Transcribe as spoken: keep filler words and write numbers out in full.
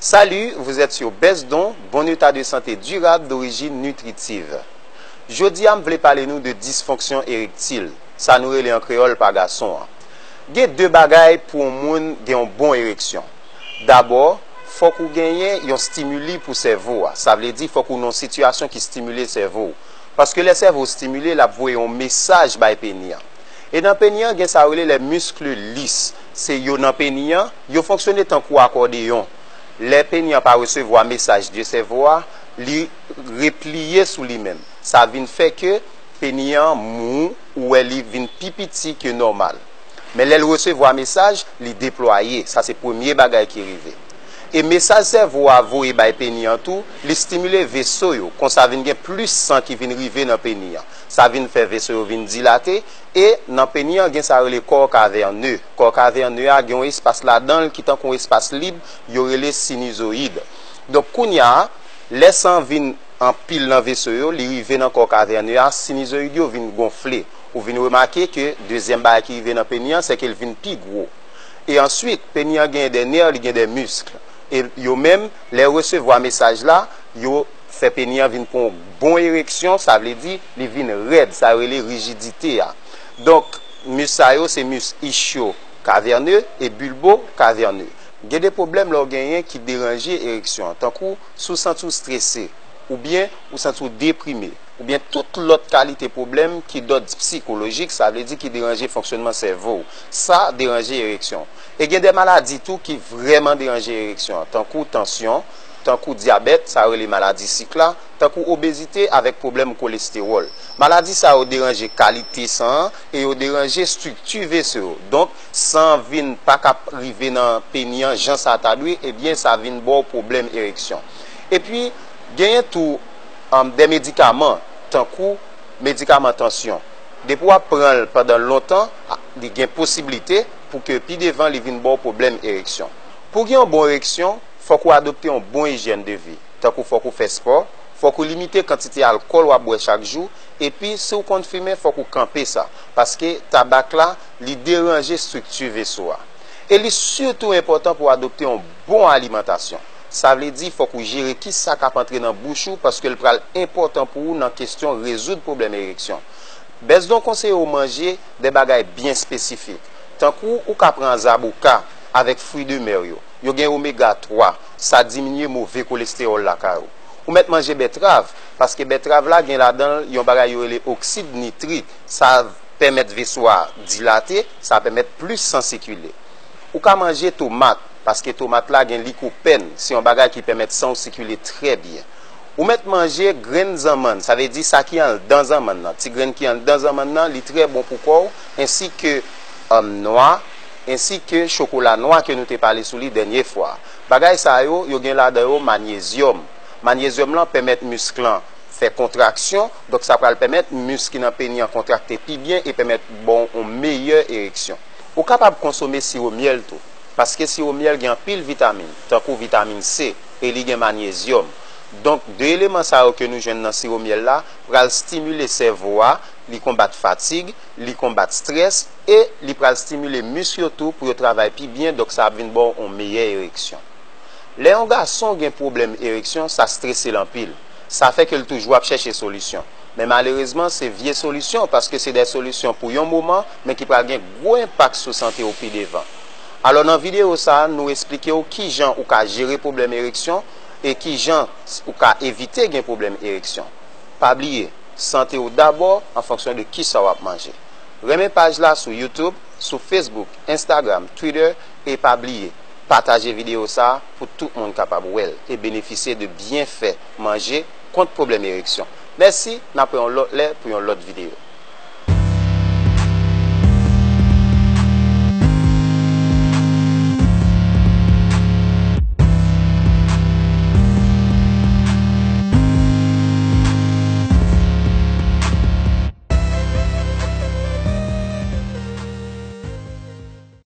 Salut, vous êtes sur Best Don, bon état de santé durable d'origine nutritive. Jodi a, m vle pale nou de disfonksyon erektil, sa nou rele an kreyòl pa gason an. Gen de bagay pou yon moun gen yon bon ereksyon. Dabò, fòk ou genyen yon stimili pou sèvo a. Sa vle di, fòk ou nan yon sitiyasyon ki stimile sèvo w. Paske lè sèvo w stimile, l ap voye yon mesaj bay peni an. E nan peni an, gen sa yo rele les muscles lisses. Se yo nan peni an, yo fonksyone tankou akòdeyon. Lè peni an pa resevwa mesaj de sèvo a, li repliye sou li menm. Sa vin fè ke peni an mou, ou wè li vin pi piti ke nòmal. Men lè l resevwa mesaj, li deplwaye. Sa se premye bagay ki rive. E mesaj sèvo a voye bay peni an tou, li stimile veso yo. Konsa vin gen plis san ki vin rive nan peni an. Sa vin fè veso yo vin dilate. E nan peni an, gen sa yo rele kò kavène. Kò kavène a gen yon espas ladan l ki tankou yon espas lib, yo rele sinizoyid. Donk, kounye a, lè san vin anpil nan veso yo, li rive nan kò kavène a, sinizoyid yo vin gonfle. Ou vin remake ke dezyèm bagay ki rive nan peni an, se ke l vin pi gwo. E answit, peni an gen de nè, li gen de misk. E yo menm, lè yo resevwa mesaj la, yo fè peni an vin pran yon bon ereksyon, sa vle di, li vin rèd, sa yo rele rijidite a. Donk, misk sa yo, se misk ischio-caverneux e bulbo-caverneux. Gen de pwoblèm lè w genyen ki deranje ereksyon an, tankou si w santi w strese, oubyen ou santi w deprime, oubyen tout lòt kalite pwoblèm ki dòd sikolojik, sa vle di ki deranje fonksyònman sèvo w. Sa deranje ereksyon. E gen de maladi tou ki vrèman deranje ereksyon an, tankou tansyon, tankou dyabèt, sa yo rele maladi sik la, tankou obezite avèk pwoblèm kolestewòl. Maladi sa yo deranje kalite san an e yo deranje estrikti veso yo. Donk, san an vin pa ka rive nan peni an jan sa ta dwe, ebyen, sa vin ba w pwoblèm ereksyon. Epi, genyen tou, um, de medikaman, tankou medikaman tansyon. Depi w ap pran l pandan lontan, a, li gen posiblite pou ke pi devan li vin ba w pwoblèm ereksyon. Pou gen yon bon ereksyon, fòk ou adopte yon bon ijyèn de vi. Tankou fòk ou fè spò, fòk ou limite kantite alkòl w ap bwè chak jou, epi si w konn fimen, fòk ou kanpe sa, paske tabak la, li deranje estrikti veso a. E li sitou enpòtan pou w adopte yon bon alimantasyon. Sa vle di, fòk ou jere ki sa k ap antre nan bouch ou, paske l pral enpòtan pou ou nan kesyon rezoud pwoblèm ereksyon. Best Don konseye w manje de bagay byen espesifik, tankou ou ka pran zaboka avèk fwi de mè yo. Yo gen omega twa, sa diminye move kolestewòl lakay ou. Ou mèt manje bètrav, paske bètrav la gen ladan l yon bagay yo rele oksid nitrik, sa pèmèt veso a dilate, sa pèmèt plis san sikile. Ou ka manje tomat, paske tomat la gen likopèn, se yon bagay ki pèmèt san w sikile trè byen. Ou mèt manje grenn zanmann, sa vle di sa ki anndan zanmann nan. Ti grenn ki anndan zanmann nan, li trè bon pou kò w, ensi ke, um, nwa, ensi ke chokola nwa ke nou te pale sou li dènye fwa. Bagay sa yo, yo gen ladan yo manyezyòm. Manyezyòm lan pèmèt misk lan fè kontraksyon, donk sa pral pèmèt misk ki nan peni an kontrakte pi byen e pèmèt ba w yon meyè ereksyon. Ou kapab konsome siwo myèl tou, paske siwo myèl gen anpil vitamin, tankou vitamin C, e li gen manyezyòm. Donk, de eleman sa yo ke nou jwenn nan siwo myèl la pral stimile sèvo a, li konbat fatig, li konbat strès, e li pral stimile misk yo tou pou yo travay pi byen, donk sa ap vin ba w yon meyè ereksyon. Lè yon gason gen pwoblèm ereksyon, sa strese l anpil. Sa fè ke l toujou ap chèche solisyon. Men malerezman, se vye solisyon, paske se de solisyon pou yon moman, men ki pral gen gwo enpak sou sante w pi devan. Alò, nan videyo sa a, nou esplike w kijan ou ka jere pwoblèm ereksyon e kijan ou ka evite gen pwoblèm ereksyon. Pa bliye, sante w dabò an fonksyon de kisa w ap manje. Renmen paj la sou YouTube, sou Facebook, Instagram, Twitter, e pa bliye, pataje videyo sa a pou tout moun kapab wè l e benefisye de byenfè manje kont pwoblèm ereksyon. Mèsi, n ap wè yon lòt lè pou yon lòt videyo.